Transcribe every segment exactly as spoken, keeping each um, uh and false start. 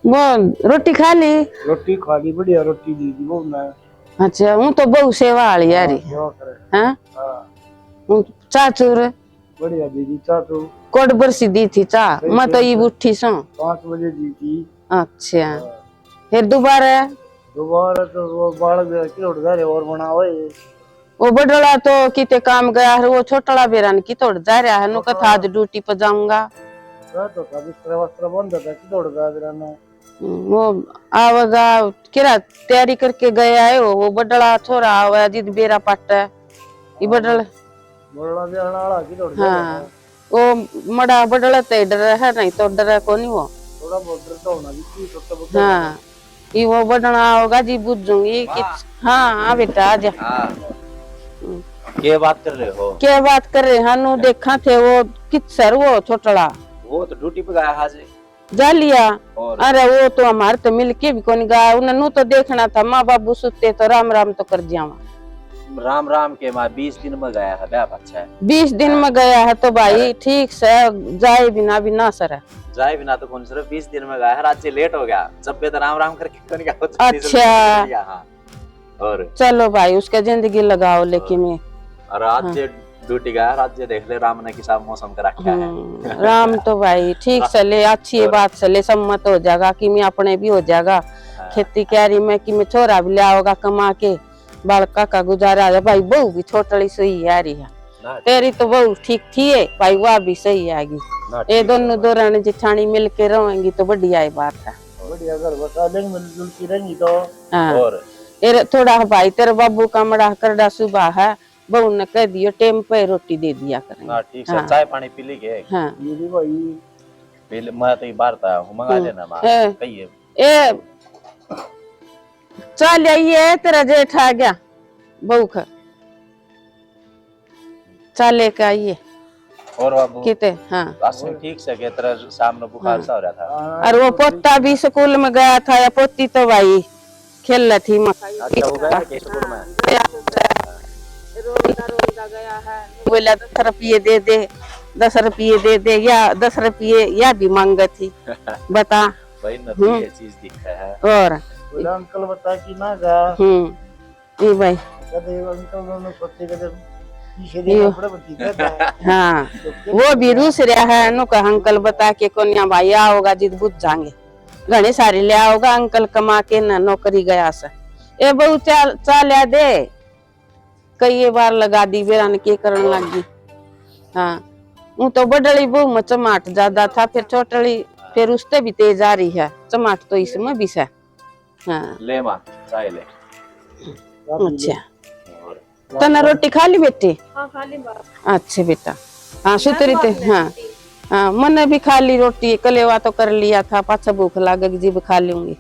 वो रोटी खा ली? रोटी खा ली, बढ़िया रोटी दी थी वो मैं। अच्छा, हूँ तो बहु सेवा वाली आ रही। सेवा करे। हाँ? हाँ। हूँ चाचू रे। बढ़िया दीदी, चाह तो कोड बरसी दी थी चाह, सही मैं तो टाइम ये पे उठी सूं। पाँच बजे दी थी। अच्छा। हाँ। फिर दोबारा? दोबारा तो वो बालक किधर जा रहे और बना हुए। वो बड़ला तो किते काम गया है, वो छोटला बेरा ने कितोड़ जा रहा है, नु कथा आज ड्यूटी पे जाऊंगा। तो का बिस्तर वस्त्र बंद था, कितोड़ जा रहा ना। हम्म, वो आवेगा, किरा तैयारी करके गया है वो, वो बड़ला छोरा आवे जिद बेरा पाटे। ये बड़ल बड़ला ब्याहण वाला की दौड़ गया हाँ। वो मड़ा बड़ला ते डर है, नहीं तो डर कोनी वो। थोड़ा बहुत डर तो होना भी चाहिए, छोटा बच्चा हाँ। ये वो बढ़ना होगा जी, बुझूंगी कि हाँ, हाँ बेटा, आ जा। हाँ। हम्म। के बात कर रहे हो? के बात कर रहे हैं? नु देखा थे वो कित सर वो छोटला। वो तो ड्यूटी पे गया आज। जा लिया। और? अरे वो तो हमारे तो मिलके भी कोनी गया, उन्हें नु तो देखना था, माँ बाबू सुते तो राम राम तो कर जावा। राम राम के माँ बीस दिन में गया है, ब्याह अच्छा है। बीस दिन में गया है तो भाई अरे। ठीक से जाए बिना भी ना सर। जाए बिना तो कौन सर, बीस दिन में गया है, आज से लेट हो गया, जब भी तो राम राम करके कोनी गया, वो छुट्टी से अच्छा। लेट हो गया, हाँ। और चलो भाई, उसके जिंदगी लगाओ, लेकिन और मैं और आज हाँ। जे ड्यूटी गया, आज जे देख ले राम ने किसा मौसम कर रखा है। हम्म, राम तो भाई ठीक हाँ। चले, अच्छी और बात चले, सम्मत हो जाएगा, कि मैं अपने भी हो जाएगा। हाँ। खेती क्यारी में कि मैं छोरा भी ले आओगा कमा के, बालका का गुजारा है। भाई बहू भी छोटली सोई आ रही है, ना, तेरी तो बहू ठीक थी है भाई, वह भी सही आएगी। ना, ये ठीक है दोनों भाई। दो रानी जिठानी मिल के रहेंगी तो बढ़िया ही बात है। बढ़िया घर बसा लेंगे, मिलजुल के रहेंगी तो। हाँ। और? तेरे थोड़ा भाई, तेरे बाबू का मड़ा करड़ा सुबह है, बहू ने कह दियो, टाइम पे रोटी दे दिया करेंगे। हाँ, ठीक से, हाँ। चाय पानी पी ली के? हाँ। ये भी भाई। पी ले, मैं तो ये बाहर था, हूँ, मंगा हम्म। लेना, माँ। ए। कहिए। ए, चाल आइए, तेरा जेठ आ गया, बहू का। चाल लेके आइए। और बाबू? किते, हाँ। राशन ठीक से के, तेरा शाम में बुखार हाँ। सा हो रहा था। और वो पोता भी स्कूल में गया था, या पोती तो भाई खेल रही थी। अच्छा, वो गया के स्कूल में? रोंदा, रोंदा गया है। बोला, "दस रुपये दे दे, दस रुपये दे दे," या दस रुपये या भी मांगे थी। बता। भाई, न तो हम्म। ये चीज दिखा है। और? बोला, "अंकल बता कि ना गया।" हम्म। ए भाई। कदे अंकल ने सोचे, कदे पीछे यो। देखा, बड़ा बच्ची कहता है। हाँ, तो वो भी रूस रहा है, नु कहा, "अंकल बता के कोन्या भाई आओगा जिद बुझ जाएंगे। घणे सारे ले आओगा अंकल कमा के ना, नौकरी गया से। ए बहू चाल, चाल्या दे।" कई ये बार लगा दी, बेरा ने के करण लग गई। हाँ, वो तो बड़ली बहू में चमाट ज्यादा था, फिर छोटली, फिर उससे भी तेज आ रही है, चमाट तो इसमें भी से। हाँ। ले माँ, चाय ले। अच्छा। और? तने रोटी खा ली बेटी? हाँ, खा ली माँ। अच्छा बेटा। हाँ, सुतरी ते, हाँ। हाँ, मैंने भी खा ली रोटी, कलेवा तो कर लिया था, पाछा भूख लागेगी, जीभ खा लूंगी।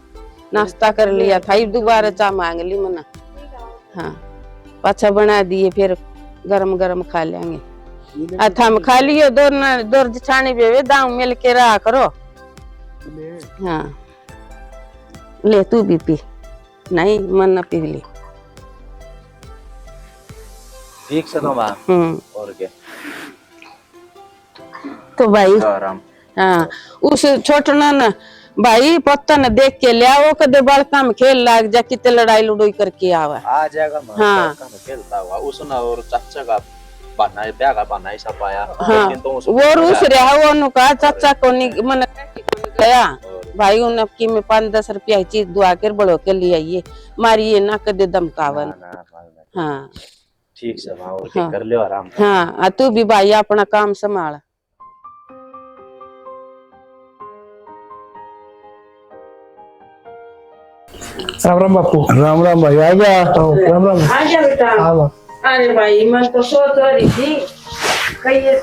नाश्ता कर लिया था, इब दोबारा चाय मांग ली मैंने। हाँ, पाछा बना दिए, फिर गरम गरम खा लेंगे। आ, थम खा लियो, दो न, दो जिठानी बेवे, दाऊ मिल के रहा करो। हाँ। ले, तू भी पी। नहीं, मन ना पी ली। ठीक से तो माँ। हम्म। और क्या? तो भाई, राम राम। हाँ, उस छोटना ने भाई, पत्ता ने देख के ले आओ, कदे बालका में खेल लाग जा, किते लड़ाई लड़ोई करके आवे। आ जाएगा माँ, हाँ। बालका में खेलता हुआ, उसने और चाचा का बहाना, ब्याह का बहाना ऐसा पाया। हाँ, लेकिन तो उस वो रूस रहा, वो नु कहा, "चाचा कोनी, मन कह के कोनी गया।" और? भाई, उन अबकी में पाँच दस रुपया की चीज दुआ कर बड़ो के लिए आइए, मारिए ना कदे धमकावन। ना, ना, ना, ना। हाँ। ठीक से माँ, और हाँ। कर लियो आराम। हाँ, आ तू भी भाई अपना काम संभाल। राम राम बापू। राम राम भाई, आ गया। आओ, राम राम। आ गया बेटा। हाँ, बाप। अरे भाई, मैं तो सोच रही थी, कहिए,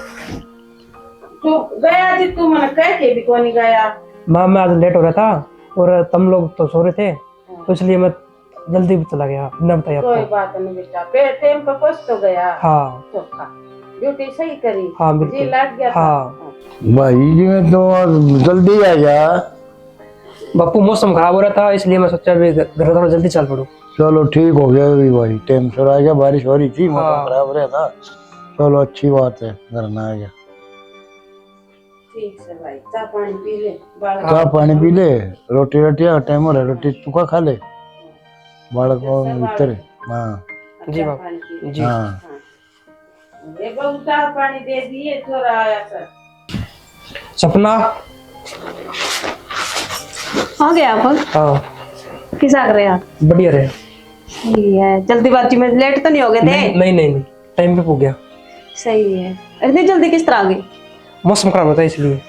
तू गया जी, तू मैंने कह के भी कोनी गया। माँ, मैं आज लेट हो रहा था और तुम लोग तो सो रहे थे, हाँ। तो इसलिए मैं जल्दी भी चला गया, बिना बताया आपको। कोई बात नहीं बेटा, पे-, टाइम पे पहुंच तो गया। हाँ। चोखा। ड्यूटी सही करी। हाँ, बिल्कुल। जी लग गया था। हाँ। हाँ। भाई जी, मैं तो आज जल्दी आ गया। बापू, मौसम खराब हो रहा था, इसलिए मैं सोचा भी घ-, घर थोड़ा जल्दी चल पड़ूं। चलो, ठीक हो गया भी भाई, टाइम से आ गया, बारिश हो रही थी, मौसम हाँ। खराब हो रहा था। चलो, अच्छी बात है, घर में आ गया। ठीक से भाई, चाय पानी पी ले, बालक चाय पानी पी ले, रोटी, रोटी आ टाइम हो रहा, रोटी चुका खा ले, बालक को भीतर। हाँ। जी बाबा। जी। हाँ। हाँ। ये बहू, चाय पानी दे दिए, थोड़ा आया सर। सपना। आ गया आप? हाँ। किस आ रहे आप? बढ़िया रहे। सही है, जल्दीबाजी में लेट तो नहीं हो गए थे? नहीं, नहीं, नहीं, नहीं। टाइम पे पहुंच गया। सही है। इतनी जल्दी किस तरह आ गए? मौसम खराब होता है इसलिए।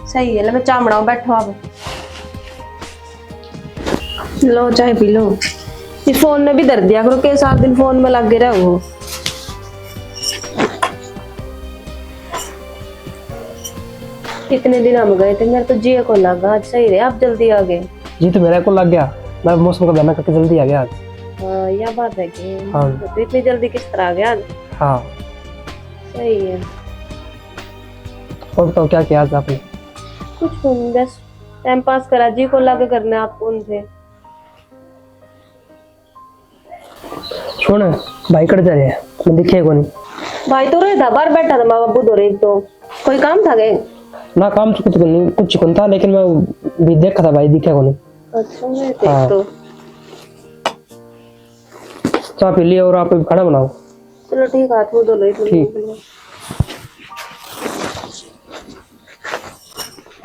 सही है, ले मैं चाय बनाऊं, बैठो आप। लो चाय पी लो। ये फोन ने भी धर दिया करो, के सारा दिन फोन में लगे रहो। इतने दिन हम गए थे, मेरा तो जी को लगा, आज सही रहे आप जल्दी आ गए। जी तो मेरा को लग गया, मैं मौसम का बहाना करके जल्दी आ गया आज। हाँ, यह बात है कि हाँ। तो इतनी जल्दी किस तरह आ गया आज? हाँ। सही है। और बताओ, क्या किया आज आपने? कुछ नहीं, बस टाइम पास करा, जी को लगे करने आप कौन थे। सुन, भाई कट जा रहे, मैं दिखे कोनी। भाई तो रहता बाहर बैठा था माँ बाबू धोरे, तो कोई काम था के? ना, काम तो कुछ नहीं, कुछ कौन था, लेकिन मैं भी देखा था भाई, दिखे कोनी। अच्छा, मैं देख हाँ। तो। चाय पी ली और आप खाना बनाओ। चलो ठीक है, हाथ मुंह धो लो, इतना ठीक।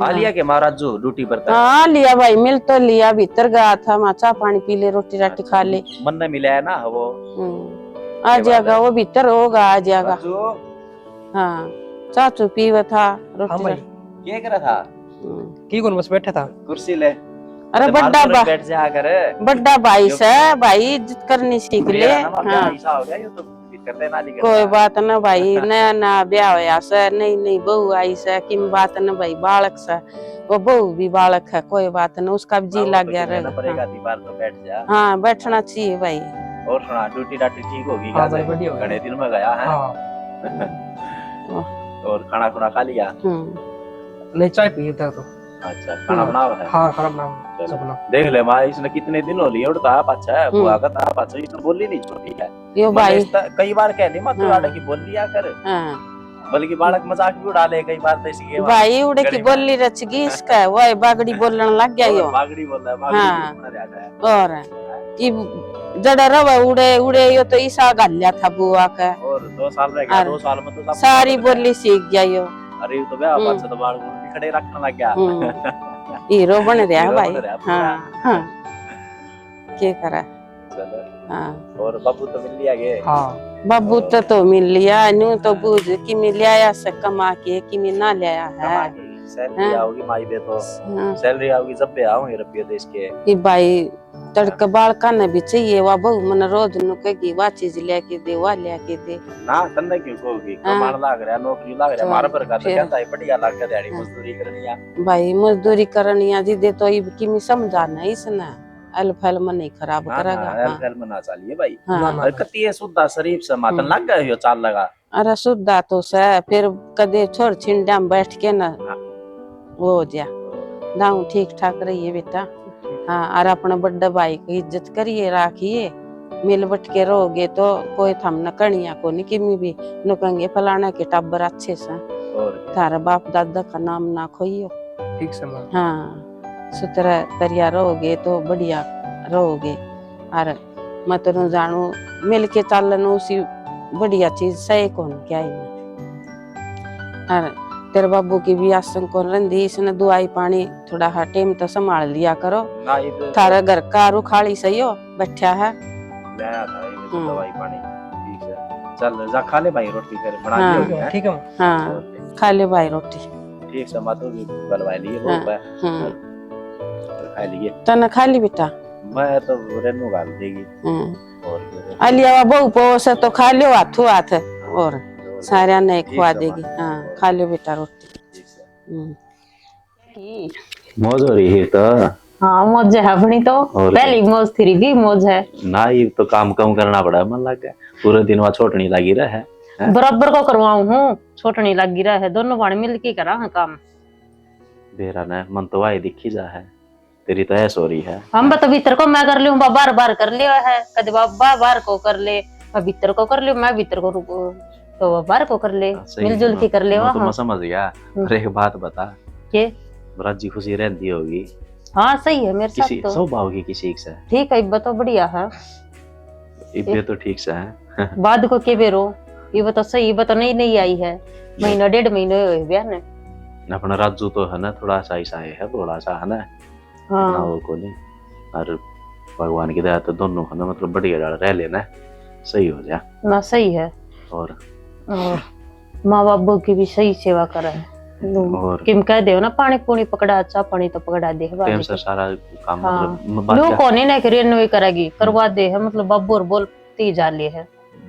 आ लिया के महाराज जो ड्यूटी पर था? हाँ, लिया भाई, मिल तो लिया, भीतर गया था, मैं चाय पानी पी ले, रोटी राटी खा ले। मन ने मिला है ना वो। हम्म। आ जाएगा, वो भीतर होगा, आ जाएगा। राजू। हाँ, चाचू पीवे था, रोटी हाँ भाई। राटी। क्या कर रहा था? हम्म। की कौन बस बैठा था? कुर्सी ले। अरे बड़ा भाई बैठ जा कर। बड़ा भाई से भाई, इज्जत करनी सीख ले। हाँ। ऐसा हो गया, ये तो कोई बात ना भाई, नया नया ब्याह होया से, नई नई बहू आई से, किम बात ना भाई, बालक से, वो बहू भी बालक है, कोई बात ना, उसका भी जी लग गया रहेगा। हाँ। तो बैठ जा। हाँ, बैठना चाहिए भाई। और सुना, ड्यूटी डाटी ठीक होगी? हाँ भाई, बढ़िया हो गया। घणे दिन में गया है। हाँ। और खाना खुना खा लिया? हम्म। नहीं, चाय पी था तो। अच्छा, खाना बनाओ है? हाँ, खाना बनाओ। चलो। देख ले माँ, इसने कितने दिन हो लिए उड़ता पाछा है, हम्म। बुआ का था पाछा, इसने बोली नहीं छोड़ी है। यो मतलब भाई। कई बार कह ली, मत हाँ। आड़े की बोल लिया कर। हाँ। बल्कि बालक मजाक भी उड़ा ले कई बार, तो इसी के भाई, उड़े की बोली रच गई इसका, वो बागड़ी बोलने लग गया यो। बागड़ी बोल रहा है, बागड़ी हाँ। और इब जड़ा रवे उड़े, उड़े यो तो ईसा घाल्या था बुआ का। और दो साल रह गया, दो साल में तो सारी बोली सीख गया यो। अरे, ये तो ब्याह बाद से तो बाल भी खड़े रखने लग गया। हम्म। हीरो बन रहा भाई। हाँ, हाँ। के करा? चलो। हाँ। और बाबू तो मिल लिया के? हाँ। बाबू तो, तो मिल लिया, न्यू तो बूझ कि मिल आया से कमा के, कि मिल ना लिया है। कमा के, सैलरी हाँ। आओगी माई बे तो। हाँ। सैलरी आओगी जब बे आओगे रुपये देश के। कि भाई, तड़के बालका ने भी चाहिए, वा बहू मने रोज नु कहेगी, वा चीज लेके दे, वा लेके दे। ना, तन्ने क्यों कहोगी? हाँ। कमाण लाग रहा, नौकरी लाग रहा, तो मारा पर का तो फिर कहता है, बढ़िया लाग रहा, दिहाड़ी हाँ। मजदूरी करनी है। भाई, मजदूरी करनी है जी, दे तो इब किमी समझा ना इसने। अल फैल में नहीं खराब ना, करेगा, ना, अल हाँ। फैल में ना चालिए भाई। हाँ। ना, ना, अरे ना। कति ये सुद्धा शरीफ से मातन हम्म। लग गए हो चाल लगा। अरे सुद्धा तो से, फिर कदे छोर छिंडा में बैठ के ना हाँ। वो हो जा। दाऊ ठीक ठाक रहिए बेटा। हाँ, और अपने बड़े भाई की इज्जत करिए, राखिए। मिल बट के रहोगे तो कोई थमने कणिया को नहीं किमी भी नु कहेंगे फलाना के टाबर अच्छे से। और क्या? थारे बाप दादा का नाम ना खोइयो। ठीक से माँ। हाँ, सुथरा तरिया रहोगे तो बढ़िया रहोगे। और मैं तो जानू, मिल के चालन उसी बढ़िया चीज सही कौन क्या ही ना। और तेरे बाबू की भी आसन कौन रंदी, इसने दुआई पानी थोड़ा हा टाइम तो संभाल लिया करो। ना, ये तो थारा घर का रुखाली सही हो, बैठा है। ले आया था ये तो हम्म। दवाई पानी। ठीक है, चल जा खा ले भाई रोटी, फिर बना हाँ। लियो है। ठीक है। हाँ, खा ले भाई रोटी। ठीक से, मातू भी गलवा लिए, हाँ, बहुत है। हम्म। खा लिए। तने खा ली बेटा? मैं तो रेनू गाल देगी। हम्म। और क्या? अलिया बहू पो से तो खा लियो हाथों हाथ, और सारा ने खुआ देगी। हाँ, खा लियो बेटा रोटी। ठीक से। हम्म। मौज हो रही है तो। हाँ, मौज है अपनी तो। और पहली क्या? मौज थी की मौज है। ना, ये तो काम कम करना पड़ा, मन लग गया। पूरे दिन वहाँ छोटनी लगी रहे। हैं? बराबर को करवाऊं हूँ, छोटनी लगी रहे, दोनों भाण मिल के करा हाँ काम। बेरा ने मन तो वाई दिखी जा है, तेरी तो ऐस हो रही है। हम तो भीतर को मैं कर लियो, बाहर बाहर कर लियो है, कदे बाहर को कर ले, भीतर को कर लियो, मैं भीतर को रुको। तो वो बाहर को कर ले, हाँ, सही है मिलजुल ना। के कर ले वो वहाँ। तो मैं समझ गया। हम्म। पर एक बात बता, के? राजी खुशी रहती होगी। हाँ, सही है मेरे साथ किसी तो। स्वभाव की किसी से। ठीक है, इब्बे तो बढ़िया है। इब्बे तो ठीक से है। बाद को के बेरो, ये बता सही, ये बता नई नई आई है, महीना डेढ़ महीने हुए ब्याह ने। अपना राजू तो है ना, थोड़ा सा ऐसा है, थोड़ा सा है ना, हाँ। इतना वो को नहीं। और भगवान की दया तो दोनों है ना, मतलब बढ़िया ढाल रह लेना, सही हो जा। ना सही है। और और माँ बाबू की भी सही सेवा करे। और किम कह दे ना, पानी पूनी पकड़ा, चाह पानी तो पकड़ा दे, टाइम से सारा काम, हाँ। मतलब, म-, बात लो क्या? कोनी ना करिए, नु ही करेगी, करवा दे है, मतलब, बाबू और बोलती जा ले है।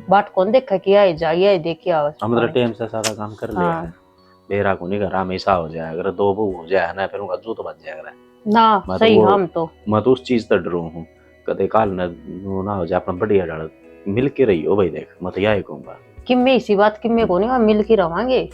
बाट कौन देखा कि आए जा, ये देखिए आवे। हम मतलब टाइम से सारा काम कर ले हाँ। है। बेरा को नहीं घर हमेशा हो जाए, अगर दो बहू हो जाए ना, फिर उनका जूत बच जाएगा। ना, मैं तो सही वो, हम तो। मैं तो उस चीज से डरू हूँ, कदे काल न वो ना हो जाए, अपना बढ़िया ढाल मिल के रहियो भाई। देख, मैं तो यही कहूंगा। कि मैं इसी बात की मैं कोनी, हम मिल के रवांगे।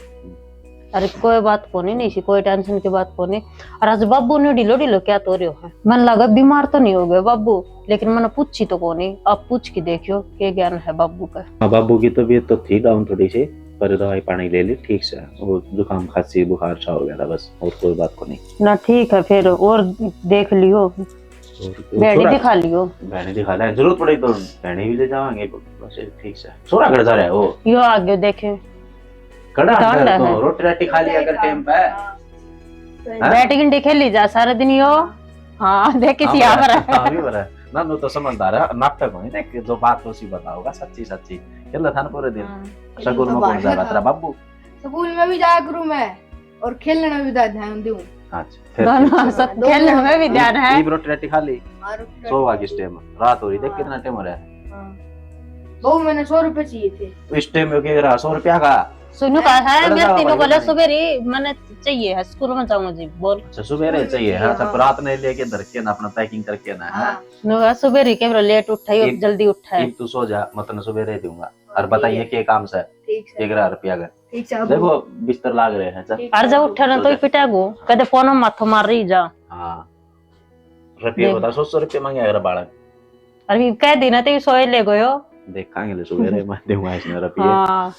अरे कोई बात कोनी, नहीं इसी कोई टेंशन की बात कोनी। और आज बाबू ने ढीलो ढीलो क्या तो रह्यो है, मन लगा बीमार तो नहीं हो गए बाबू, लेकिन मैंने पूछी तो कोनी। आप पूछ के देखियो के ज्ञान है बाबू का। हाँ, बाबू की तबीयत तो थी डाउन थोड़ी सी, पर दवाई पानी ले ली ठीक से, वो जुकाम खांसी बुखार सा हो गया था बस, और कोई बात को नहीं। ना ठीक है, फिर और देख लियो। और वो भेणी छोरा दिखा लियो। भेणी दिखा ले, जरूरत पड़े तो भेणी भी ले जावांगे, बस ठीक से। छोरा घर जा रहा है वो। यो आगे देखे। कड़ा कांड अंदर तो है। रोटी राटी खा लिया कर टाइम पे। हाँ। हैं? बैठ गिंडे खेली जा सारा दिन यो। हाँ, देखे हाँ, सी आ बड़ा, रहा है। हाँ, भी बड़ा। ना, नु तो समझदार है, नाटक होने देख, जो बात तो उसी बताओगा, सच्ची, सच्ची। खेल था ना पूरे दिन। हाँ, शगुन तो में कौन बाहर जाएगा था। तेरा बाबू? स्कूल में भी जाया करूँ मैं। और खेलने में भी ध्यान दूं। अच्छा, फिर दोनों ठीक है। सब खेलने में भी ध्यान है। इब रोटी राटी खा ली? हाँ, रोटी राटी सो खा ली। किस टाइम? रात हो रही, देख हाँ। कितना टाइम हो रहा है। हाँ। बहू, मैंने सौ रुपए चाहिए थे। इस टाइम में क्या रहा, सौ रुपया का? सुनो का है, अरे मेरे जाओ तीनों भाई, को ले भाई। सुबह री मैंने चाहिए है, स्कूल में जाऊंगा जी, बोल। अच्छा, सुबह रे चाहिए है, हाँ। सब रात ने लेके धर के ना, अपना पैकिंग करके ना, हाँ। हाँ। नो, सुबह री के लेट उठा है, इब, जल्दी उठा है। इब तू सो जा, मैं तने सुबह रे दूंगा। और हाँ, बताइए ठीक है। के काम से? ठीक है। एक हजार रुपया का। ठीक है, अब देखो, बिस्तर लाग रहे हैं, चल। ठीक है, अर्जा अब उठे ना तो ही पिटेगो। कदे फोन में माथो मार रही जा। हाँ। रुपये देख। बता, सौ, सौ रुपये मांगे अगर बालक। अरे, कह दी ना, तो ही सोए ले गयो। देखांगे ले, सवेरे मैं दूंगा इसने रुपये। हाँ।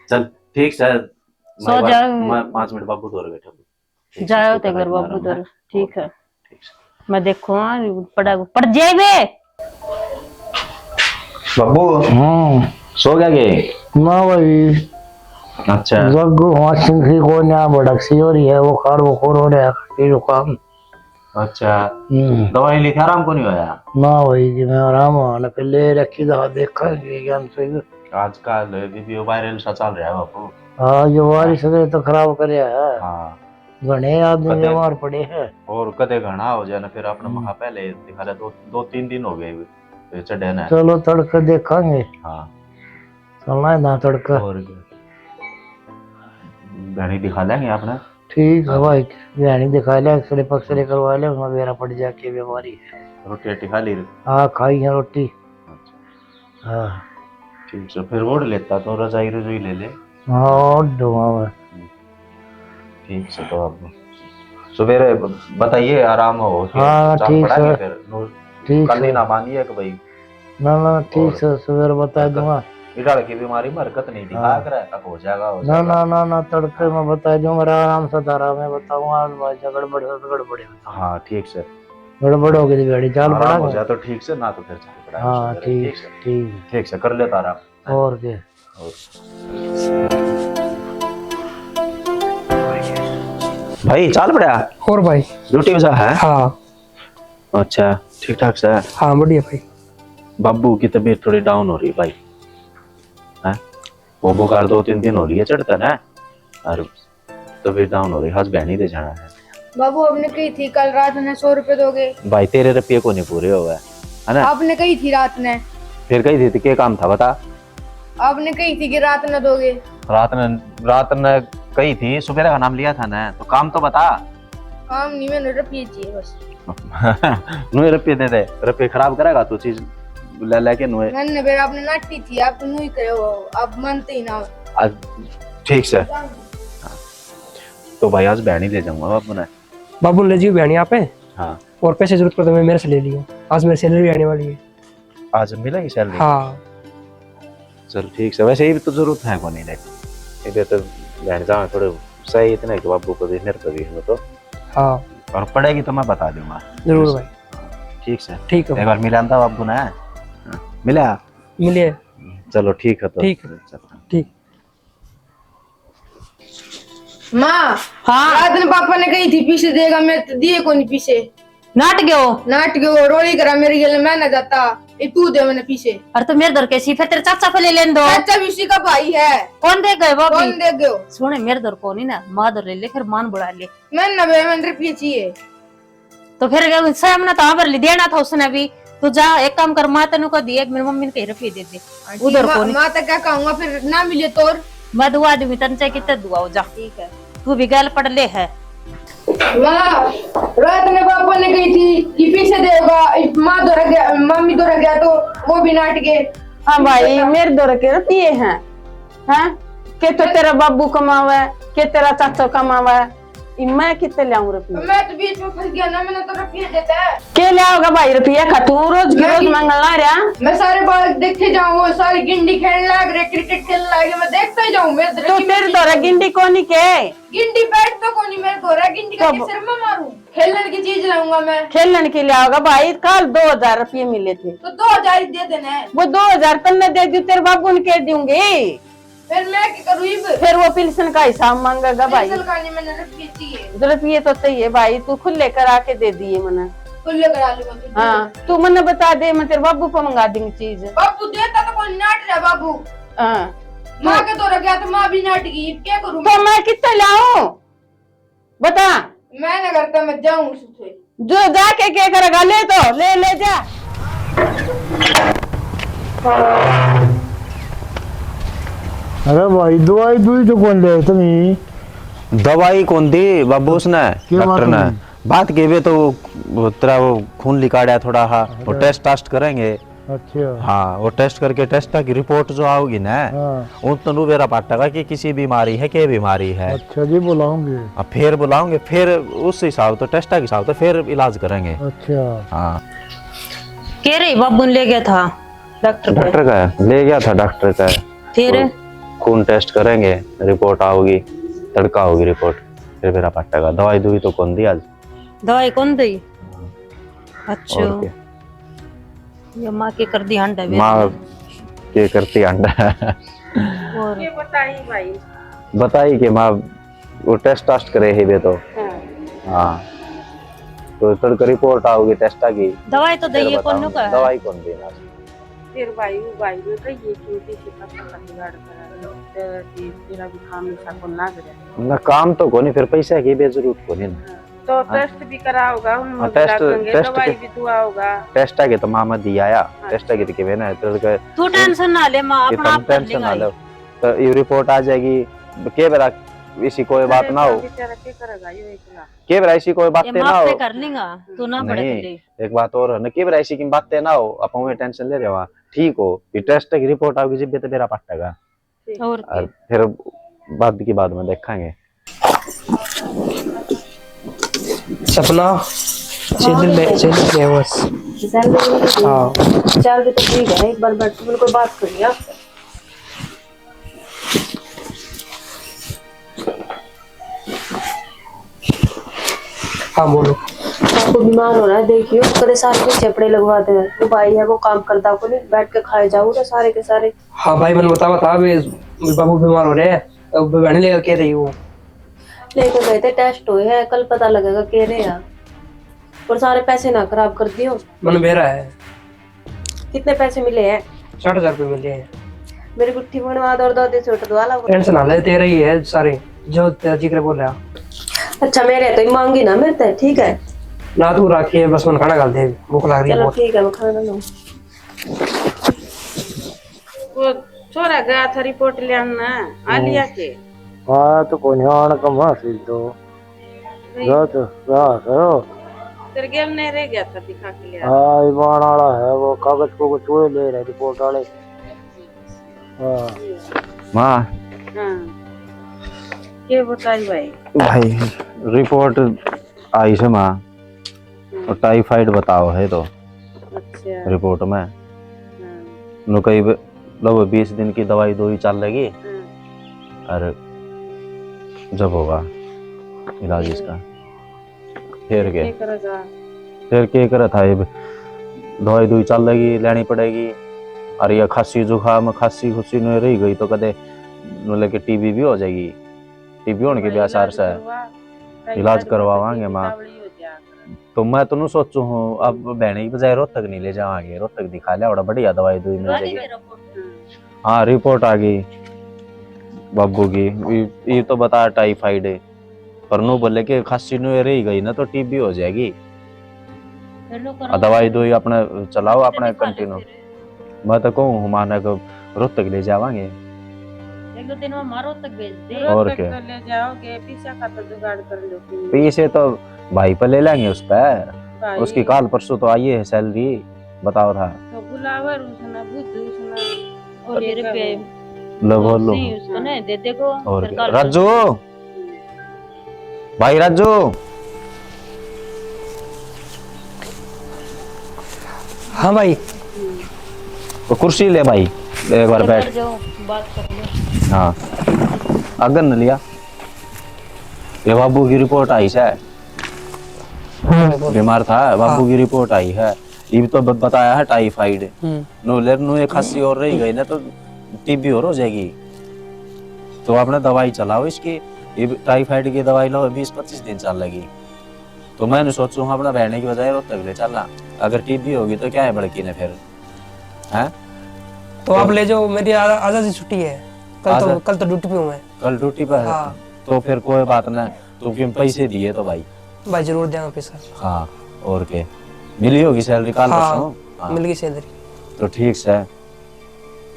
चल, ठीक सै, सो मैं जा। मैं पाँच मिनट बाबू धोरे बैठा हूँ। ठीक सै, जाओ इसको ते घर करा बाबू आराम धोरे, है। ठीक है। ठीक सै। मैं देखो, हाँ, पड़ा, पड़ जाए बे। बाबू। हम्म। सो गया के? ना भाई। अच्छा। जग वाशिंग की कोई ना भड़क सी हो रही है, वो खार वो खोर हो रहा है, ये जो काम। अच्छा। हम्म। दवाई ली थी, आराम को नहीं होया? ना भाई जी, मैं आराम हुआ ना, फिर ले रखी दवा, देखा कि ज्ञान सही। आजकल दीदी वायरल सा चल रहा है बापू। हाँ, ये वायरस हाँ। ने तो खराब कर रहा है। हाँ। घणे आदमी कदे बीमार पड़े हैं। और कदे घणा हो जाए ना, फिर अपने हम्म। मखा पहले दिखा ले, दो, दो तीन दिन हो गए ये चढ़े ना। चलो, तड़के देखांगे। हाँ। चलना है ना तड़के। और क्या? घणी दिखा लेंगे अपने। ठीक है हाँ। भाई, घणी दिखा ले, एक्सरे पक्सरे करवा ले, उसमें बेरा पड़ जाए के बीमारी है। रोटी राटी खा ली? हाँ, खाई है रोटी। अच्छा। हाँ। ठीक सै, फिर ओढ़ लेता तो रजाई रजाई ले ले। हाँ, ओढ़ दूंगा मैं। हम्म। ठीक सै, तो अब सवेरे ब-, बताइए, आराम हो के हाँ, चल ठीक पड़ांगे सै। फिर। नू-, ठीक कल ही सै। ना मानिए कि भाई। ना, ना, ठीक और सै, सवेरे बता हरकत, दूंगा। इस ढाल की बीमारी में हरकत नहीं दिखाया हाँ। करे, अब हो जाएगा, हो ना, जाएगा। ना, ना, ना, तड़के हाँ। मैं बता दूंगा, आराम से धारा में बताऊंगा, आज भाई से गड़बड़ हो तो गड़बड़ हो। हाँ, ठीक सै। गड़बड़ हो गई तो गाड़ी चाल आराम पड़ा हो गया। जाए तो ठीक सै, ना तो फिर चाल पड़ा हाँ, सवेरे, ठीक, ठीक सै। ठीक। ठीक सै, कर लेता आराम। और क्या? और भाई, चाल पड़ा? और भाई? ड्यूटी पे जा है? हाँ। अच्छा, ठीक ठाक सै? हाँ, बढ़िया भाई। बाबू की तबीयत थोड़ी डाउन हो रही भाई। हैं? वो बुखार दो तीन दिन हो रही है चढ़ता ना। और तबीयत डाउन हो रही, आज बहनी दे जाना है। बाबू, आपने कही थी कल रात ने सौ रुपए दोगे। भाई, तेरे रुपये को नहीं पूरे हो गए, है ना? आपने कही थी रात ने। फिर कही थी, तो क्या काम था बता? आपने कही थी कि रात ने दोगे। रात ने, रात ने कही थी, सुबह का नाम लिया था ना, तो काम तो बता। काम नहीं, मैंने रुपये चाहिए बस। नुए रुपये दे दे, रुपये खराब करेगा तू चीज ले लेके नुए। मैंने फिर आपने नाटी थी, आप तो नुई करे हो, आप मानते ही ना हो। आज ठीक सै। तो भाई, आज बहनी ले जाऊंगा बाबू ने। बाबू ने ले जियो बहनी आप। हाँ। और पैसे जरूरत पड़े तो मैं मेरे से ले लियो, आज मेरी सैलरी आने वाली है। आज मिलेगी सैलरी? हाँ। चल ठीक से, वैसे ये भी तो जरूरत है कोनी, देख, इधर तो बहन जावे थोड़े सही इतने कि बाबू को भी, मेरे को भी, वो तो। हाँ। और पड़ेगी तो मैं बता दूंगा। जरूर भाई। ठीक से। ठीक है। एक बार मिला था बाबू ने। हाँ, मिला? मिले। चलो ठीक है तो। ठीक। चलता हूँ। ठीक। माँ, हाँ। रात ने पापा ने कही थी पीसे देगा, मैं तो दिए कोनी पीसे। नाट गयो। नाट गयो, रोली करा मेरे गेल, मैं ना जाता। ये तू दे मैंने पीसे। अरे तो मेरे धर के सी, फिर तेरे चाचा पे ले लेन दो। चाचा भी उसी का भाई है। कौन दे गए वो भी? कौन दे गयो? सुने, मेरे धर को नहीं ना, माँ धर ले ले, फिर मान बुला ले। मैं ना बे, मैंने रुपये चाहिए। तो फिर क्या, सामने तो हाँ भर ली, देना था उसने भी। तू जा, एक काम कर, माँ तनु को दिए, मेरी मम्मी ने कहीं रुपये दे दे। हाँ, ठीक, उधर माँ, को नहीं। माँ तो क्या कहूँगा, फिर ना मिले तो और? मैं दुआ दूंगी तन, चाहे कितने दुआ हो जा। ठीक है। तू भी गैल पड़ ले है। माँ, रात में पापा ने कही थी कि पीसे देगा, माँ दौरा गया, मम्मी दौरा गया तो वो भी नाट गए। हाँ भाई, मेरे दौरे के रुपये हैं, हैं? के तो तेरा बाबू कमावे, के तेरा चाचा कमावे, ई मैं कितने ल्याऊं रुपये? मैं तो बीच में फंस गया ना, मैंने तो रुपये देता है। के ल्याओगा भाई रुपये? खा तू रोज की मैं रोज भी मांगण ला रहा। मैं सारे बालक देखे जाऊं, वो सारे गिंडी खेलने लाग रहे, क्रिकेट खेलने लाग रहे, मैं देखता ही जाऊं। मैं तो तेरे दौरे गिंडी कोनी के? गिंडी बैठ तो कोनी मेरे दौरे, गिंडी का तो सिर में मारूं? खेलने की चीज लाऊंगा मैं। खेलने की ल्याओगा भाई, कल दो हजार रुपये मिले थे। तो दो हजार ही दे देना है। वो दो हजार तन्ने दे दियो, तेरे बाबू ने कह दूंगी। फिर मैं क्या करूँ इब? फिर वो पिलसन का हिसाब मांगेगा भाई। पिलसन का नहीं, मैंने रुपये चाहिए। रुपये तो चाहिए भाई, तू खुले करा के दे दिए मने। खुले करा लूंगा तू। हाँ, तू मने बता दे, मैं तेरे बाबू को मंगा दूंगी चीज। बाबू देता तो कोई नाट रहा बाबू। हाँ। माँ के दौरे गया तो माँ भी नाट गई, क्या करूँ तो मैं? मैं कितना लाऊं? बता। मैं ना करता, मैं जाऊं उसे। जो जाके क्या करेगा, ले तो, ले, ले जा। अरे भाई, दवाई दुई तो कौन ले तुम? दवाई कौन दी बाबू उसने, क्यों डॉक्टर बात ने? हुई? बात के बे तो वो, वो तेरा वो खून लिकाड़ा थोड़ा हा, वो अच्छा। टेस्ट टास्ट करेंगे। अच्छा। हाँ, वो टेस्ट करके टेस्ट की रिपोर्ट जो आओगी ना, हाँ। उन तनु बेरा पाटेगा कि किसी बीमारी है, के बीमारी है। अच्छा जी, बुलाऊंगे। अब फिर बुलाऊंगे, फिर उस हिसाब तो टेस्ट के हिसाब तो फिर इलाज करेंगे। अच्छा। हाँ। कह रही बाबू ने ले गया था डॉक्टर पे। डॉक्टर का ले गया था, डॉक्टर का। फिर? वो खून टेस्ट करेंगे, रिपोर्ट आओगी, तड़का होगी रिपोर्ट, फिर बेरा पाटेगा। दवाई दुई तो कौन दी आज? दवाई कौन दी? हाँ। अच्छा। और क्या? ये माँ के कर दी हांडा बे। माँ के करती हांडा। और ये बताई भाई। बताई के माँ वो टेस्ट टास्ट करे है बे तो। हाँ। हाँ। तो तड़के रिपोर्ट आओगी टेस्ट की। दवाई तो फिर दइए बताऊंगा। कौन का? दवाई कौन देना? फिर भाई, वो भाई ने कहिए क्यों किसी का पता बिगाड़ कर, तो फिर तेरा भी काम ऐसा कौन लाग रहा है? ना काम तो कोनी, फिर पैसा की भी जरूरत कोनी ना। हाँ। तो हाँ। टेस्ट भी करा होगा, उनमें हाँ, भी टेस्ट, लागेंगे, टेस्ट दवाई के, भी दुआ होगा। टेस्ट के तो मामा दिया आया, हाँ। टेस्ट के तो के ना, तो के तू ये, टेंशन ना ले, माँ ये अपना तुम आप कर टेंशन ना लेगा लो। ये। तो ये रिपोर्ट आ जाएगी, के बेरा इसी कोई बात ना हो। बेचारा के करेगा, ये इतना। के बेरा इसी कोई बात ये ना माफ हो। पे कर लेगा, तू ना भड़क नहीं, ले। एक बात और है ना, के बेरा इसी की बातें ना हो, अपन वे टेंशन ले रहे हो, ठीक हो, ये टेस्ट की रिपोर्ट आओगी जब भी तो बेरा पाटेगा। ठीक। और और क्या? फिर बाद की बाद में देखेंगे। सपना, चल ले, चल ले बस। चल ले। हाँ। चल भी तो ठीक है, एक बार बैठ के बिल्कुल बात कर लिया। हाँ, बोलो। आपको बीमार हो रहा है, देखियो, कदे सारे के छेपड़े लगवा दे। वो भाई है, वो काम करता को नहीं, बैठ के खाए जाओ ना सारे के सारे। हाँ भाई, मैंने बताया था, वे, वे बाबू बीमार हो रहे हैं, अब बहन लेकर कह रही वो। लेकर गए थे, टेस्ट हुए हैं, कल पता लगेगा, कह रहे हैं। और सारे पैसे ना खराब कर दियो। मन बेरा है। कितने पैसे मिले हैं? साठ हजार रुपये मिले हैं। मेरी गुट्ठी बनवा दो और दो दिन सूट दवा ला। टेंशन ना ले, तेरे ही है सारे, जो तेरा जिक्र बोल रहा। अच्छा, मेरे तो मांगी ना मेरे ते, ठीक है? ना तू राखी है, बस मन खाना खा ले, भूख लग रही है चलो बहुत। ठीक है, मैं खाना बनाऊँ। वो छोरा गया था रिपोर्ट ले आना, आ लिया के? हाँ, तो कोई नहीं, आना कम हासिल तो। नहीं। जा तो, जा करो। तेरे गेल नहीं रह गया था, दिखा के ले आ। हाँ, ईमान वाला है, वो कागज को कुछ वो ले रहे, रिपोर्ट वाले। हाँ। माँ। हाँ। के बताई भाई? भाई, रिपोर्ट आई से माँ। हम्म। और टाइफाइड बताओ है तो। अच्छा। रिपोर्ट में। हाँ। नु कई ब-, लो, वो बीस दिन की दवाई दो ही चल लेगी। हम्म। और जब होगा इलाज इसका, फिर के? के करे जा? फिर के करे था, ये दवाई दुई चल लेगी, लेनी पड़ेगी। और ये खांसी जुकाम, खांसी खुशी नहीं रही गई तो कदे, मतलब कि टीबी भी हो जाएगी। टीबी होने के भी आसार से है। इलाज करवावांगे माँ। तो मैं तो नु सोचू हूँ, अब बहने की बजाय रोहतक नहीं ले जावांगे, रोहतक दिखा लिया, बड़ा बढ़िया दवाई दुई मिल जाएगी। हाँ, रिपोर्ट आ गई बाबू की, ये, ये तो बता टाइफाइड है, पर नु बोले कि खांसी नु रही गई ना तो टीबी हो जाएगी। फिर लो, आ, दवाई दुई अपने चलाओ, अपने कंटिन्यू। मैं तो कहूँ हमारे को रोहतक ले जावांगे। एक दो दिन में मारो तक भेज दे। और रोहतक क्या? तो ले जाओगे, पीसा का तो जुगाड़ कर लो तुम। पीसे तो भाई पे ले लेंगे उस पे। भाई। उसकी काल परसों तो आई है सैलरी, बताओ था। तो बुलावर उसने, बुद्धू उसने। और तेरे पे लो, बोलो। नहीं, उसको ना दे दे को और क्या? सरकार राजू, भाई राजू। हाँ भाई। वो कुर्सी ले भाई, एक बार बैठ। जाओ, बात कर लो। हाँ, अगन ने लिया। ये बाबू की रिपोर्ट आई से। हाँ, बोल। बीमार था, बाबू हाँ। की रिपोर्ट आई है। इब तो ब-, बताया है टाइफाइड। हम्म। नो ले, नो एक खांसी और रही गई ना तो टीबी और हो जाएगी। तो आपने दवाई चलाओ इसकी, इब टाइफाइड की दवाई लो, बीस पच्चीस दिन चल लेगी। तो मैंने सोचू हूँ अपना बहने की बजाय रोहतक ले चलना। अगर टीबी होगी तो क्या है बड़की ने फिर, हैं? तो आप तो ले जाओ, मेरी आ-, आज ही छुट्टी है। कल तो, आज? कल तो ड्यूटी पे हूँ मैं। कल ड्यूटी पर है? हाँ। तो फिर कोई बात ना, तो क्यों पैसे दिए तो भाई? भाई जरूर देंगे पैसा। हाँ, और के? मिली होगी सैलरी कल हाँ, परसों? हाँ। मिल गई सैलरी। तो ठीक से,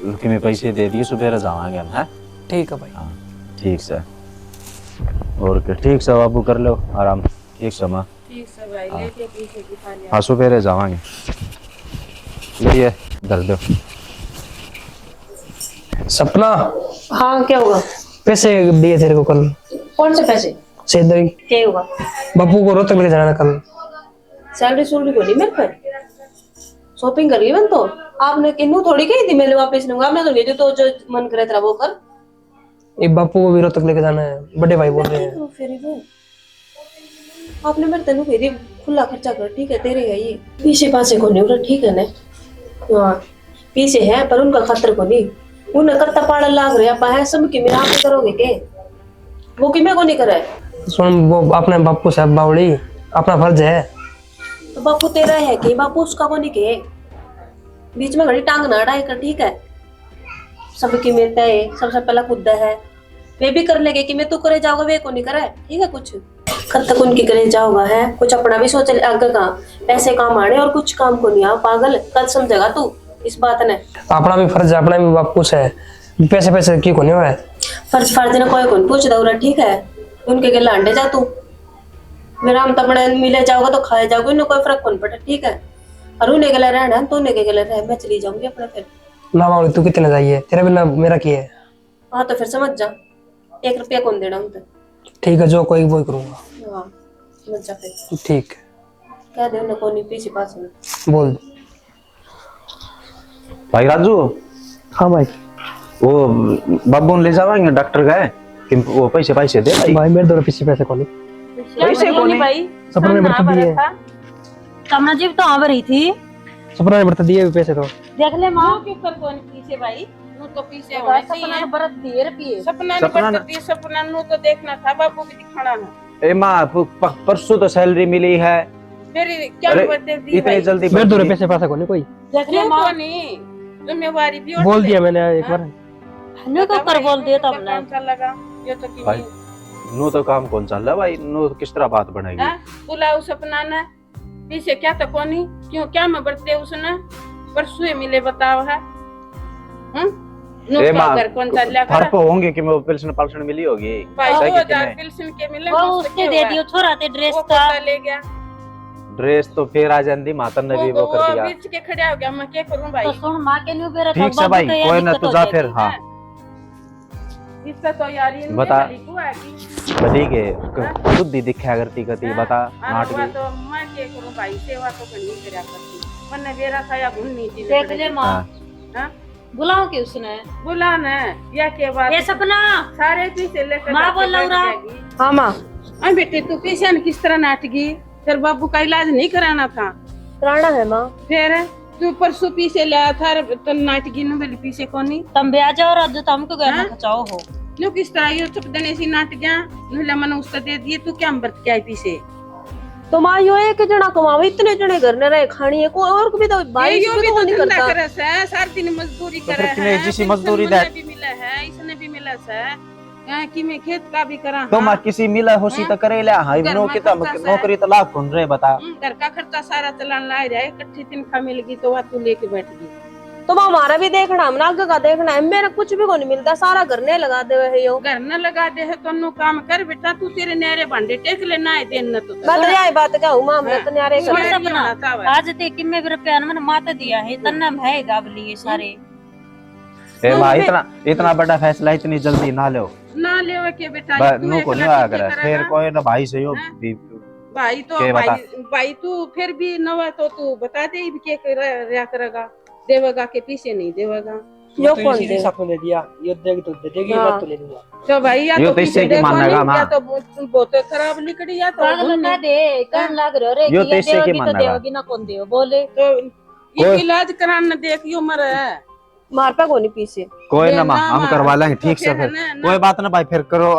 कि मैं पैसे दे दिए, सुबह जावांगे हम, हैं? ठीक है भाई। हाँ, ठीक से। और के? ठीक से बाबू, कर लो आराम। ठीक से माँ। ठीक से भाई, हाँ। लेके पीछे दिखा लिया। हाँ, सुबह जावांगे। ले ये धर दो। सपना। हाँ, क्या हुआ? पैसे दिए तेरे को कल। कौन से पैसे? सैलरी। क्या हुआ? बापू को रोहतक लेके जाना कल। सैलरी सुलरी कोनी मेरे पे। शॉपिंग कर ली मैंने तो। आपने किन्नू थोड़ी कही थी मैं वापस लूंगा। आपने तो नहीं दी, तो जो मन करे तेरा वो कर। ये बापू को भी रोहतक लेके जाना है, बड़े भाई बोल रहे हैं। तो फिर वो आपने मेरे तनु कही थी खुला खर्चा कर, ठीक है, तेरे है ये। पीछे पासे कोनी उरा, ठीक है ना? हाँ, पीछे है पर उनका खातर कोनी। उन्हें कत्ता पालन लाग रहे, आप है सब की मेरा आप करोगे के? वो कि मैं कोनी करे। सुन, वो अपने बापू से बावली, अपना फर्ज है। तो बापू तेरा है कि बापू उसका कोनी के? बीच में घड़ी टांग ना अड़ाए कर, ठीक है? सबकी मेहनत है, सबसे पहला खुद है। वे भी कर लेंगे कि मैं तू करे जाओगा, वे कोनी करे, ठीक है? कुछ कब तक उनकी करे जाओगा है, कुछ अपना भी सोच ले आगे का। पैसे काम आने और कुछ काम को नहीं आ पागल, कल समझेगा तू इस बात ने। अपना भी फर्ज है, अपना भी बापू से, पैसे पैसे की कोनी हो है। फर्ज फर्ज ने कोई कोनी पूछ दौरा, ठीक है? उनके गले अंडे जा तू। मेरा हम तो अपने मिले जाओगा तो खाए जाओगे, इन्हें कोई फर्क कोनी पड़े, ठीक है? और उन्हें गले रहना है तो उन्हें के गले रह, मैं चली जाऊंगी अपना फिर। ना बावली, तू कितने जाइए, तेरे बिना मेरा की है? हाँ, तो फिर समझ जा, एक रुपया कौन देना उनते। ठीक है, जो कोई वो ही करूँगा। हाँ, समझ जा फिर। ठीक। कह दे उन्हें कोनी पीछे पास में। बोल। भाई राजू। हाँ भाई। वो बाबू ने ले जावांगे डॉक्टर गए कि वो पैसे, पैसे दे भाई। भाई, मेरे दौरे पीछे पैसे कोनी। पैसे कोनी भाई। सपना ने बता दिए। कमना जी तो आ रही थी। सपना ने बता दिए भी पैसे तो। देख ले माँ। क्यों कर कोनी पीछे भाई? नु तो पीछे होना चाहिए। सपना ने बरत दिए रुपये। सपना ने सपना बरत दिए, सपना नु तो देखना था, बाबू भी दिखाना ना। ए माँ, प-, प-, परसों तो सैलरी मिली है। फिर क्या अरे, बरत दी इतने भाई? जल्दी मेरे बरत दौरे दी। पैसे पासा कोनी कोई। देख ले क्यों माँ। कोनी? जिम्मेवारी भी बोल दिया मैंने एक बार। नु तो कर बोल दिया तब ना। काम चल लगा, ये तो कि भाई, नु तो काम कौन चल रहा भाई? नु तो किस तरह बात बनेगी? हाँ? बुलाओ सपना ने। पीछे क्या तो कोनी, क्यों क्या में बरते उसने? परसुए मिले बताओ है। हम? ए माँ, घर कौन चल लिया फर्क होंगे कि मैं पेंशन पालसन मिली होगी। भाई, दो हजार पेंशन के मिले, वो उसके दे दियो छोरा ते ड्रेस का। ले गया। ड्रेस तो फिर आ जांदी, माता ने भी वो कर दिया। बीच के खड़ा हो गया, मैं क्या करूं भाई? तो सुन, माँ के न्यू बेरा ठीक से भाई, कोई ना, तू जा फिर। हाँ। इससे तो यार ये बता। बड़ी के बुद्धि दिखा करती कती, बता। नाटकी तो मैं के करूं भाई, सेवा तो करनी करया करती। मन्ने बेरा खाया घुन नहीं थी। देख ले माँ। हाँ। बुलाओ के उसने। बुला ना, या के बात? ए सपना, सारे पीसे लेकर माँ घर पे बोल बैठ रहा। जाएगी। हाँ माँ। हाँ बेटे, तू पीसे न किस तरह नाटगी? तेरे बाबू का इलाज नहीं कराना था? कराना है माँ। फिर तू परसों पीसे लाया था, तो नाटगी नु बोली पीसे कोनी। तम ब्याह जाओ राजू, तम को घर में हाँ? खचाओ हो। नु किस तरह यो चुप देने सी नाटगियां, नु ले मैंने उसका दे दिए, तू क्या हम बरत के आई पीसे? तो माँ, यो एक जना कमावे, इतने जने घर ने रहे खानी है, कोई और को भी तो भाई ये यो को भी तो तो नहीं धंधा करता। करे से, सारा दिन मजदूरी तो करे फिर किने है, जिसी पेंशन मजदूरी मन्ने दे? भी मिला है, इसने भी मिला से, हैं, कि मैं खेत का भी करा तो हाँ। माँ, किसी मिला होसी हैं? तो करे ले, हाँ, घर नो में की तो खर्चा से। नौकरी तो लाभ कौन रहे बता? हम्म, घर का खर्चा सारा चलान ला रहा है, इकट्ठी तनख्वाह मिल गई तो वह तू लेके बैठ गई। तो वो हमारा भी देखना, हम ना आगे का देखना है। मेरा कुछ भी कोनी मिलता, सारा घर ने लगा दे है यो। घर ने लगा दे है, तो नु काम कर बेटा, तू तेरे न्यारे भांडे टेक ले, ना है दिन न तो। मैं तो यही बात कहूँ माँ, हमने हाँ। तो न्यारे तू कर न्यारे दे। होना चाहे। आज ते किम्मे भी रुपया ने मैंने माता दिया है, तन्ने हम है गाबली ये सारे। ए तो माँ, मैं इतना, इतना बड़ा फैसला इतनी जल्दी ना लो। ना लेवे के बेटा, बस तू नू को एकला नहीं आया कितने करे, करेगा? फिर कोई ना भाई से यो हाँ? भी भाई तो के बता? भाई, भाई तू फिर भी नवा तो तू बता दे, इब के कर, रहा करेगा, देवेगा के पीसे नहीं देवेगा। यो वो तो कौन इसी दे? साथ में दे दिया, यो देगी तो दे देगी, हाँ। मत तो ले लूंगा। तो भाई, या यो तो तो इससे पीसे की देखो मानेगा नहीं, माँ? या तो बहुत, बहुत खराब निकली, या तो पागल गुण ना नहीं। दे, कहन हाँ। लाग रहे हो रे यो कि तो ये इससे की देगी तो मानेगा? देगी ना, कौन दे बोले? तो ये कोई इलाज करान न देख, यो मर है। मार पे कोनी पीसे। कोई ना माँ, हम करवा लेंगे, ठीक से फिर। कोई बात ना भाई, फिर करो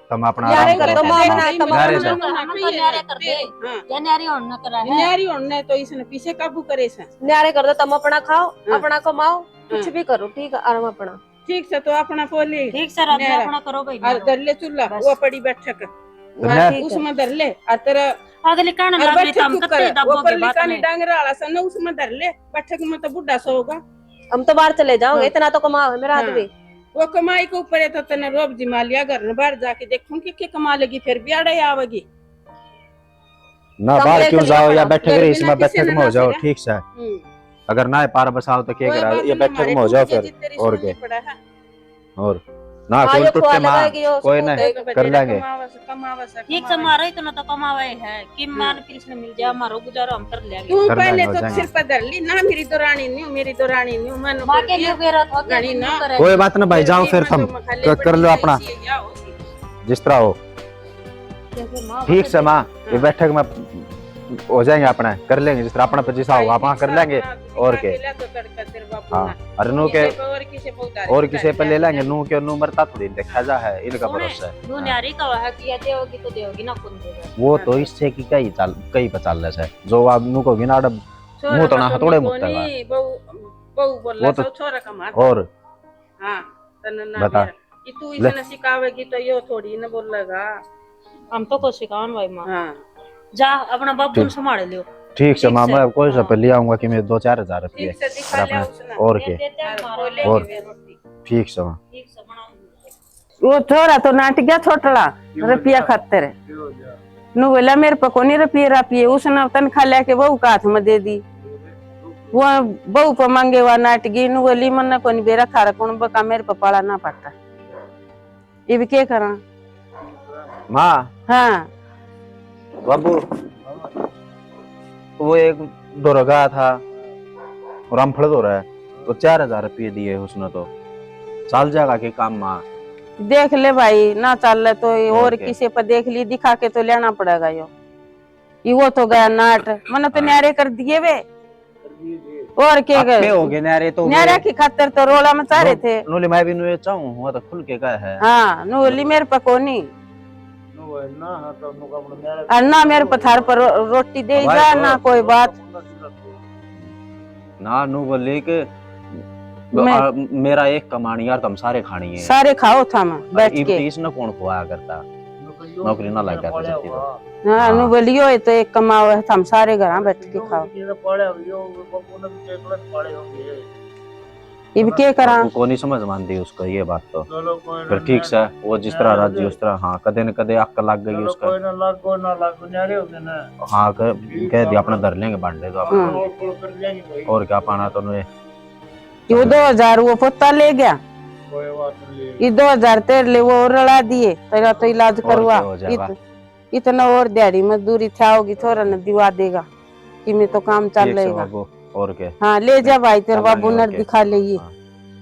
तुम अपना आराम करो। न्यारे कर दो, माँ, न्यारे कर दे। हाँ। या न्यारे होण ना करा है। न्यारे होण ने तो इसने पीसे काबू करे से। न्यारे कर दो, तुम अपना खाओ, हाँ। अपना कमाओ, कुछ हाँ। भी करो, ठीक है, आराम अपना। ठीक से तो अपना पोली। ठीक से राजू, न्यारा। अपना करो भाई, और न्यारो। धर ले चूल्हा, बस। वो पड़ी बैठक। तो हाँ, मैं ठीक है। उसमें धर ले, और तेरा अगली कान और लाग रही बैठक तो हम तू कत्ते कर, दाबोगे वो पल्ली बात कानी में। डांगर वाला सा ना, उसमें धर ले, बैठक में तो बूढ़ा सोगा। हम तो बाहर चले जाओगे, हाँ। इतना तो कमाओ है मेरा हाँ। आदमी। वो कमाई के ऊपर है तो तने रोब जिमा लिया, घर में बाहर जाके देखूं कि के कमा लेगी, फिर भी आड़े आवेगी। ना, बाहर क्यों जाओ या बैठक रही, इसमें बैठक में हो जाओ, ठीक से। हम्म। अगर ना पार बसाओ तो क्या करा, ये बैठक में हो जाओ फिर, और क्या। और ना कोई टूटे माँ, कोई ना कर लेंगे। ठीक से, मारो इतना तो कमावे है कि मान कृष्ण मिल जाए, मारो गुजारो हम कर लेंगे। तू पहले तो सिर पर धर ली ना, मेरी तो रानी नहीं हूँ, मेरी तो रानी नहीं हूँ, मैं माँ के लिए बेरा था, रानी ना। कोई बात ना भाई, जाओ फिर तुम कर लो अपना जिस तरह हो। ठीक से माँ, ये बैठक में हो जाएंगे, अपना कर लेंगे, जिस तरह अपना पे जैसा होगा अपना कर लेंगे। और के हाँ, अरे नू के और किसी पे ले लेंगे, नू के नू मरता थोड़ी देखा जा है, इनका भरोसा है। नू न्यारी का है कि या देवगी तो देवगी ना, कौन देगा? वो तो इससे की कई चाल, कई पचाल से जो आप नू को गिनाड़ मुंह तो ना हथौड़े मुत्तेगा। बहू, बहू बोला तो छोरा का मार। और हाँ, तन्ने ना बता। कि तू इसने सिखावेगी तो यो थोड़ी न बोलेगा। हम तो को सिखावन भाई माँ। हाँ। जा अपना बाबू ने संभाल लियो। ठीक से माँ, मैं कोई से पे ले आऊंगा कि मैं दो चार हजार रुपये। ठीक से दिखा ले अपना उसने। और के? और ठीक से माँ। ठीक से बनाऊंगी। वो छोरा तो नाट गया छोटला, रुपया खातर। नु बोला, मेरे पे कोनी रुपये रापिये। उसने तनख्वाह लेके बहू का हाथ में दे दी। वो बहू पे मांगे हुआ नाट गई। नु बोली, मन्ने कोनी बेरा थारा कुण बका, मेरे पे पाला ना पाटा। इब के करा? माँ। हाँ। बाबू, वो एक धोरा गया था, रामफल धोरा है, तो चार हजार रुपये दिए उसने, तो चाल जाएगा के काम, माँ? देख ले भाई, ना चाल ले तो और किसी पर देख ली, दिखा के तो लेना पड़ेगा यो। ये वो तो गया नाट, मन्ने तो न्यारे कर दिए वे। और के गए? हो गए न्यारे तो न्यारे की खातर तो रोला मचा रहे थे। नोली, मैं भी नुए चाहूँ, हुआ तो खुल के कहा है। हाँ, नोली मेरे पे कोनी। और ना मेरे पथार पर रो-, रोटी दे जा, ना कोई बात। ना, नू बोली कि मेरा एक कमानी यार, तुम सारे खानी है। सारे खाओ था मैं बैठ के। इसने कौन खुआया करता? नौकरी ना लग गया था जब तक। हाँ, नू बोली, यो तो एक कमाओ है, हम सारे घरां बैठ के खाओ। इब के करा? वो कोनी समझ मानती उसका ये बात तो। फिर ठीक से, वो जिस तरह राजी उस तरह, हाँ, कदे न कदे अक्ल लग गई उसका। कोई ना लागो, ना लागो, न्यारे हो गए ना। हाँ, कह, कह दिया, अपना धर लेंगे भांडे तो अपना। हाँ। और क्या पाना तो उन्हें। ये दो हजार वो पोता ले गया। कोई बात नहीं। ये दो हजार तेरे ले वो रला दिए, तेरा तो इलाज करवा। इतना और दिहाड़ी मजदूरी था होगी, थोड़ा न दिवा देगा कि मैं तो काम चल रहेगा। और के? हाँ, ले जा भाई, तेरे बाबू ने दिखा ले ये। हाँ।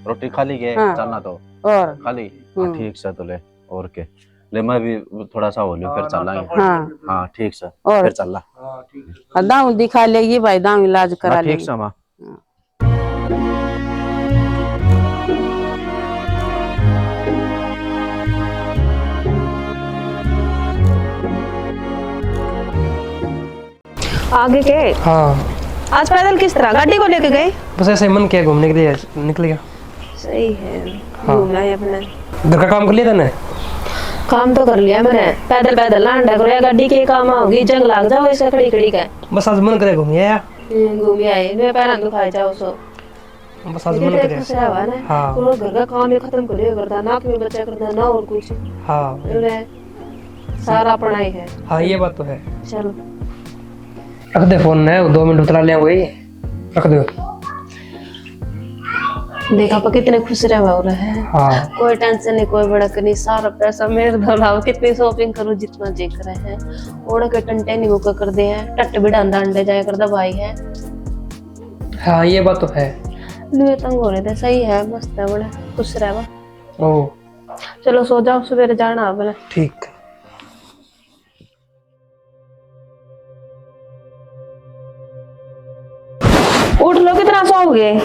रोटी खा ली के? हाँ। चलना तो और? खा ली? हाँ, हम्म। ठीक से तो ले, और के? ले, मैं भी थोड़ा सा हो लूँ, फिर चल लांगे। हाँ। हाँ, ठीक से, और? फिर चल ला। हाँ, दाऊ दिखा लेगी भाई, दाऊ इलाज करा हाँ, ठीक लेगी। से माँ। हाँ। आगे के? हाँ। आज पैदल किस तरह? गाड़ी को लेके गए? बस ऐसे ही मन किया घूमने के लिए निकल गया। सही है, हाँ। घूम आए अपने। घर का काम कर लिया तने? काम तो कर लिया मैंने। पैदल पैदल ना अंडा करो, या गाड़ी के काम आओगी, जंग लाग जाओ इसे खड़ी खड़ी का। बस आज मन करे घूम आया। हम्म, घूम आए, मैं पैर दुखाए जाओ सो। बस आज मन करे। खुश रहा ना। हाँ। पूरा घर का काम ही खत्म कर लिया करता, ना कोई बच्चा करता, ना और कुछ। हाँ। सारा अपना ही है। हाँ, ये बात तो है। चलो। रख दे फोन ने, दो मिनट उतरा लिया वही। रख दे। देखा, पर कितने खुश रहवा हो रहा है। हाँ। कोई टेंशन नहीं, कोई भड़क नहीं, सारा पैसा मेरे धोला। कितनी शॉपिंग करो, जितना जे करे है। ओड़ा के टंटे नहीं मुका कर दे है, टट भी डांदा अंडे जाया करदा भाई है। हाँ, ये बात तो है। दुए तंग हो रहे थे, सही है, मस्त है, बड़ा खुश रहवा। ओ। चलो सो जाओ, सवेरे जाना है बोले। ठीक। उठ लो, कितना सोओगे,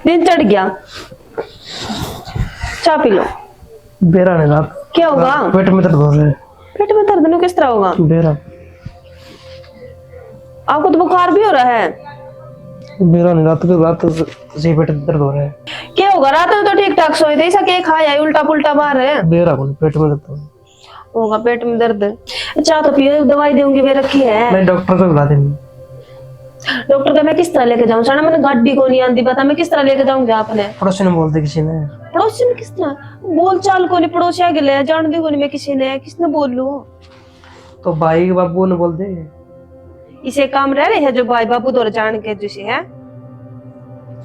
दिन चढ़ गया। चाय पी लो। बेरा नहीं रात। क्या होगा? पेट में दर्द हो रहा है। पेट में दर्द नु किस तरह होगा? बेरा। आपको तो बुखार भी हो रहा है। बेरा नहीं रात के, रात से पेट दर्द हो रहा है। क्या होगा? रात में तो ठीक ठाक सोए थे, ऐसा क्या खाया है उल्टा पुल्टा बाहर है? बेरा कौन, पेट में दर्द हो रहा है। होगा पेट में दर्द। चाय तो पियो, दवाई दूंगी, मैं रखी है। मैं डॉक्टर को बुला देंगे। डॉक्टर का मैं किस तरह लेके जाऊं? साला, मैंने गाड़ी को नहीं आंदी, पता मैं किस तरह लेके जाऊंगी आपने? पड़ोसी ने बोल दे किसी ने। पड़ोसी ने किस तरह? बोल चाल को नहीं, पड़ोसी आगे ले जान दे को नहीं, मैं किसी ने, किसने बोल लूं? तो भाई के बाबू ने बोल दे। इसे काम रह रहे है जो भाई बाबू दौर जान के जिसे है।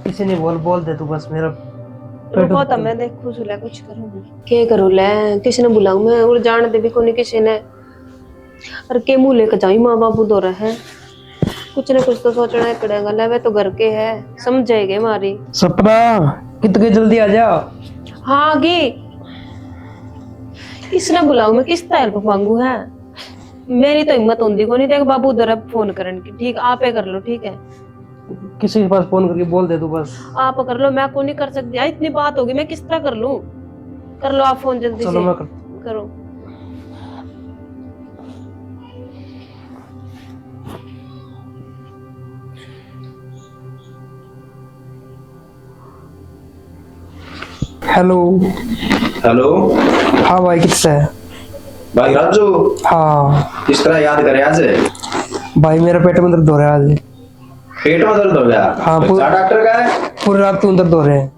किसी ने बोल, बोल दे तू बस मेरा। रुको तो मैं देखूं सुला कुछ करूंगी। के करूं ले, किसने बुलाऊं मैं? और जान दे भी कोनी किसी ने। और के मुंह लेके जाऊं माँ बाबू दौर है। कुछ ना कुछ तो सोचना ही पड़ेगा। ले वे तो घर के है, समझेगे हमारी। सपना, कितने जल्दी आ जा। हाँ आ गई। इसने बुलाऊं मैं, किस तरह हेल्प मांगू है? मेरी तो हिम्मत होंदी कोनी। देख बाबू उधर फोन करन की, ठीक आप ही कर लो, ठीक है? किसी के पास फोन करके बोल दे तू बस। आप कर लो, मैं को नहीं कर सकती। आ, इतनी बात होगी, मैं किस तरह कर लूं? कर लो आप फोन जल्दी चलो से। मैं कर करो। हेलो। हेलो। हाँ भाई, किस है? भाई राजू। हाँ। किस तरह याद करे आज? भाई, मेरा पेट में दर्द हो रहा है आज। पेट में दर्द हो रहा है? हाँ, पूरा डॉक्टर का है? पूरी रात क्यों दर्द हो रहे हैं?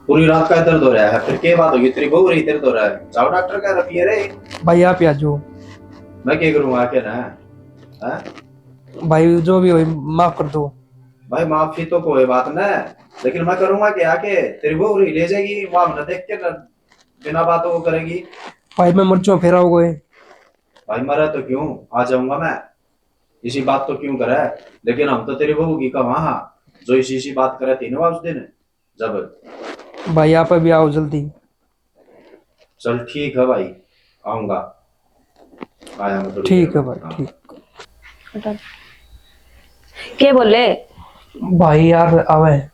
पूरी रात का दर्द हो रहा है, फिर क्या बात होगी? तेरी बहू रही दर्द हो रहा है, जाओ डॉक्टर का रखिए रे। भाई, आप ही आ जाओ। मैं क्या करूँगा आके ना? हैं? भाई, जो भी हो, माफ कर दो। भाई, माफी तो कोई बात ना, लेकिन मैं करूंगा क्या? आके तेरी बहू रही ले जाएगी, वहां ना देख के ना, बिना बात वो करेगी। भाई, मैं मर जाऊं, फिर आओगे? भाई, मरा तो क्यों, आ जाऊंगा मैं। इसी बात तो क्यों करे, लेकिन हम तो तेरी बहू की कहा हाँ, जो इसी इसी बात करे थी ना उस दिन जब। भाई, आप भी आओ जल्दी। चल ठीक है भाई, आऊंगा, आया मैं थोड़ी ठीक देर है में। भाई, हाँ। ठीक। के बोले? भाई यार आवे।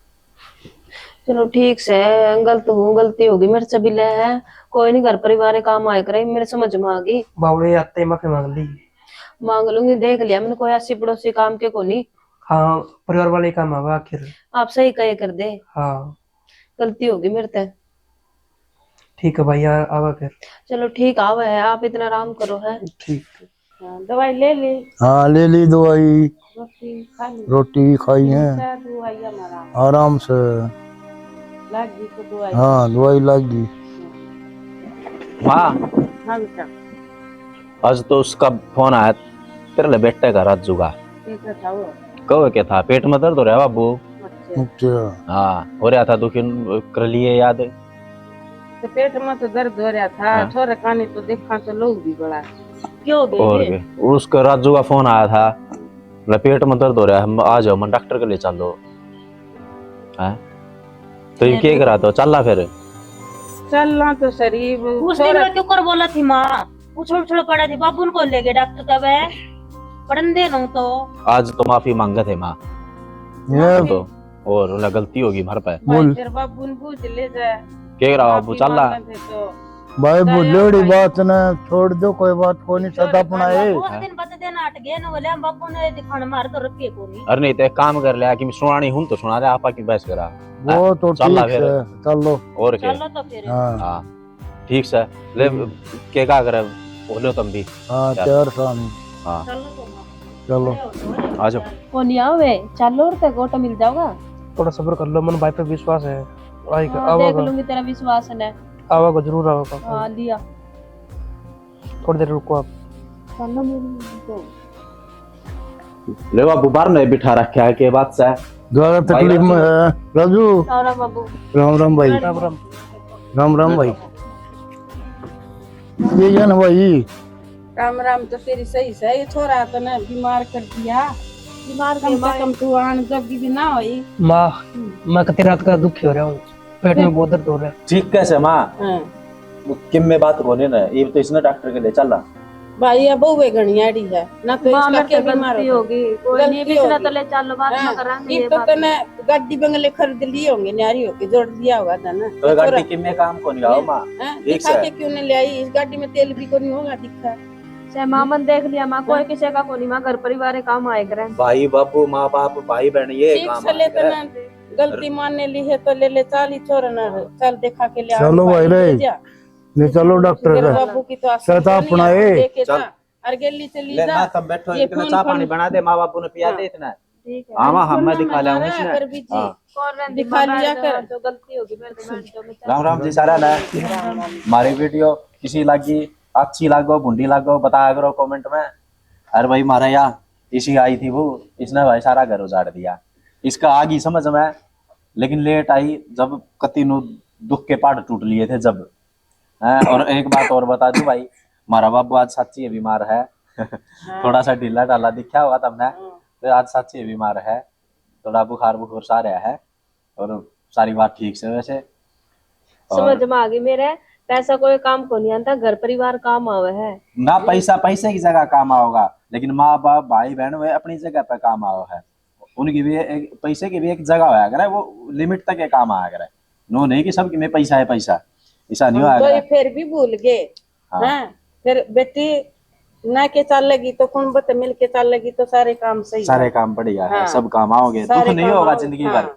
चलो ठीक से, गलत हूँ, गलती होगी मेरे से भी ले है, कोई नहीं, घर परिवार के काम आए करे, मेरे समझ में आ गई। बावड़े आते माफी मांग ली। मांग लूंगी, देख लिया मैंने, कोई ऐसी पड़ोसी काम के कोनी। हाँ, परिवार वाले काम आवे आखिर। आप सही कहे कर दे। हाँ। गलती होगी मेरे ते। ठीक है भाई, आ-, आवा फिर। चलो ठीक, आवा है, आप इतना आराम करो है। ठीक। हाँ, दवाई ले ली। हाँ, ले ली दवाई। रोटी खा ली। रोटी भी खाई है। आराम से। लाग गई तो दवाई। हाँ, दवाई लाग गई। माँ। हाँ बेटा। आज तो उसका फोन आया, तेरे ले बेटे का राजू का। ठीक है, था वो। कहो क्या था, पेट में दर्द हो रहा है बाबू। अच्छा। अच्छा। हाँ, हो रहा था दुखी, कर लिए याद। तो पेट में तो दर्द हो रहा था, हाँ। छोरे कानी तो देखा तो लोग भी बड़ा। क्यों हो गए और ये? क्या? उसका राजू का फोन आया था, बोला, "पेट में दर्द हो रहा है, हम आ जाओ, मन डॉक्टर के ले चलो।" हैं? तो ये क्या करा, तो चलना फिर? चलना तो शरीफ। उस दिन मैं क्यों कर बोला थी माँ, उछल उछल पड़ा थी, बाबू ने कौन ले गए डॉक्टर का? वह पढ़न दे रहूं तो। आज तो माफी मांगे थे माँ। ये तो और उन्हें गलती होगी म्हारे पे। भाई, फिर बाबू ने बूझ ले जा। के रहा बाबू, चल रहा। तो भाई, भूले बड़ी बात ने छोड़ दो, कोई बात को नहीं, सदा अपना है। उस दिन बच देना हट गए ना, बोले हम बाबू ने दिखाने मार तो रखिए को नहीं। अरे नहीं तो एक काम कर लिया कि मैं सुनानी हूं तो सुना दे, आपा की बहस करा। वो तो चल रहा ठीक फिर। है, चलो। और के? चलो तो फिर। हाँ हाँ ठीक से। ले, के का करे, बोलो तुम भी। हाँ, चल। तैयार स्वामी। हाँ। चलो तो माँ। चलो। आ जाओ। कोनी आवे, चलो और ते गोट मिल जाओगा। थोड़ा सब्र कर लो, मन भाई पे विश्वास है। आई हाँ, देख आवागा, लूंगी तेरा विश्वास ने। आवागा जरूर आवागा। हाँ, लिया। थोड़ी देर रुको आप। चलो मेरी तो। ले बाबू, बाहर नहीं बिठा रखा है, के बात से? ज्यादा तकलीफ में है राजू। राम राम बाबू। राम राम भाई। राम राम। राम राम भाई। ये क्या ना भाई? राम राम। तो तेरी सही से, ये छोरा तो ना बीमार कर दिया। बीमार कम से कम तू आन जब भी ना होई। माँ, मैं कति रात का दुखी हो रहा हूँ, पेट में बहुत दर्द हो रहा है। ठीक कैसे माँ? हाँ। किम में बात कोनी ना, ये तो इसने डॉक्टर के ले चला। भाई, ये बहु घणी आड़ी है ना, तो माँ, इसका मेरे क्या से बीमार गलती हो होगी, कोई नहीं, गलती पिछला होगी। तो ले चलो, बाद में हाँ, करांगे ये ये तो बात। तने गाड़ी बंगले खरीद लिए होंगे, न्यारी होके जोड़ दिया होगा था ना। तो गाड़ी किम में काम कोनी आओ माँ। हैं? ठीक दिखा से। के क्यों नहीं ले आई? इस गाड़ी में तेल भी कोनी होगा, दिखा। से मामन देख लिया माँ, कोई किसी का कोनी माँ, घर परिवार के काम आए करें। भाई बाबू, माँ बाप, भाई बहन, ये ठीक काम से ले आए करे। तने गलती मान ने ली है तो ले ले, चाल ही छोड़ ना, चल दिखा के ले आ, चलो भाई रे। जा। ले चलो डॉक्टर तेरे का। बाबू की तो आशीष सर, तो होनी अपना है, है। देखे चल। जा। और गेली चली ले जा। ना, तुम बैठो, ये इतना फोन चाय फोन पानी बना दे, माँ बापू ने पिया दे इतना। ठीक है। हाँ, हाँ, हाँ, मैं फोन दिखा ना लिया हूँ मारा इसने। कर बीजी। हाँ। कौन रहंदी दिखा माँ लिया बाहर कर। जो गलती होगी मेरे तो मैं जो मैं राम राम जी सारा ने। हमारी वीडियो किसी लागी, अच्छी लागो, भुंडी लागो, बताया करो कमेंट में। अरे भाई, मारा या इसी आई थी वो, इसने भाई सारा घर उजाड़ दिया। इसका आ गई समझ में, लेकिन लेट आई, जब कति नु दुख के पहाड़ टूट लिए थे जब। हैं, और एक बात और बता दूं भाई, हमारा बाबू आज सच्ची बीमार है। थोड़ा सा ढीला ढाला दिखा होगा तुमने, तो आज सच्ची बीमार है, थोड़ा बुखार बुखार सा रहा है और सारी बात ठीक से वैसे। और समझ में आ गई मेरे, पैसा कोई काम को नहीं आता, घर परिवार काम आवे है। ना, पैसा पैसे की जगह काम आओगा, लेकिन माँ बाप भाई बहन वे अपनी जगह पे काम आओ है। उनकी भी एक पैसे की भी एक जगह होया करे, वो लिमिट तक ये काम आया करे। नो नहीं कि सबकी में पैसा है पैसा, ऐसा नहीं होया तो ये करे। फिर भी भूल गए। हाँ। हैं? फिर बेटी ना के चालेगी तो कुण बत मिल के चालेगी तो सारे काम सही सारे है। काम बढ़िया है, हाँ। सब काम आओगे, दुख सारे नहीं काम होगा आओ, जिंदगी हाँ। भर।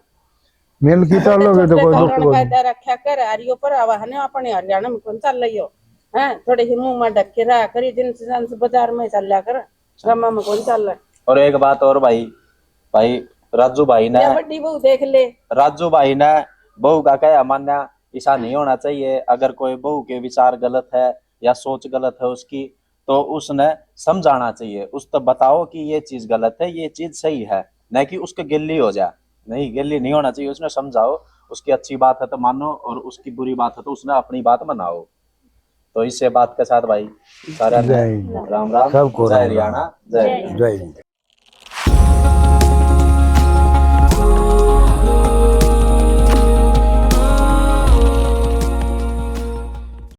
मिल के चलोगे तो कोई छोटे दुख छोटे कोई कायदा रखा कर, हरियो पर आवा हने अपने हरियाणा में कौन चल रही हो, हैं? थोड़े ही मुंह में ढक के रहा करी, जिन से बस बाजार में चल लिया कर, गामा में कौन चल रहा। और एक बात और भाई, भाई राजू भाई ने, या बड़ी बहू देख ले। राजू भाई ने बहू का कहा मान्या, ऐसा नहीं होना चाहिए। अगर कोई बहू के विचार गलत है या सोच गलत है उसकी, तो उसने समझाना चाहिए, उस तो बताओ कि ये चीज गलत है, ये चीज सही है, न कि उसके गिल्ली हो जा। नहीं, गिल्ली नहीं होना चाहिए, उसने समझाओ, उसकी अच्छी बात है तो मानो और उसकी बुरी बात है तो उसने अपनी बात मनाओ। तो इसे बात के साथ भाई सारा ने जय हिंद। राम राम, सबको जय राम राम। हरियाणा, जय जय हिंद। जय हिंद।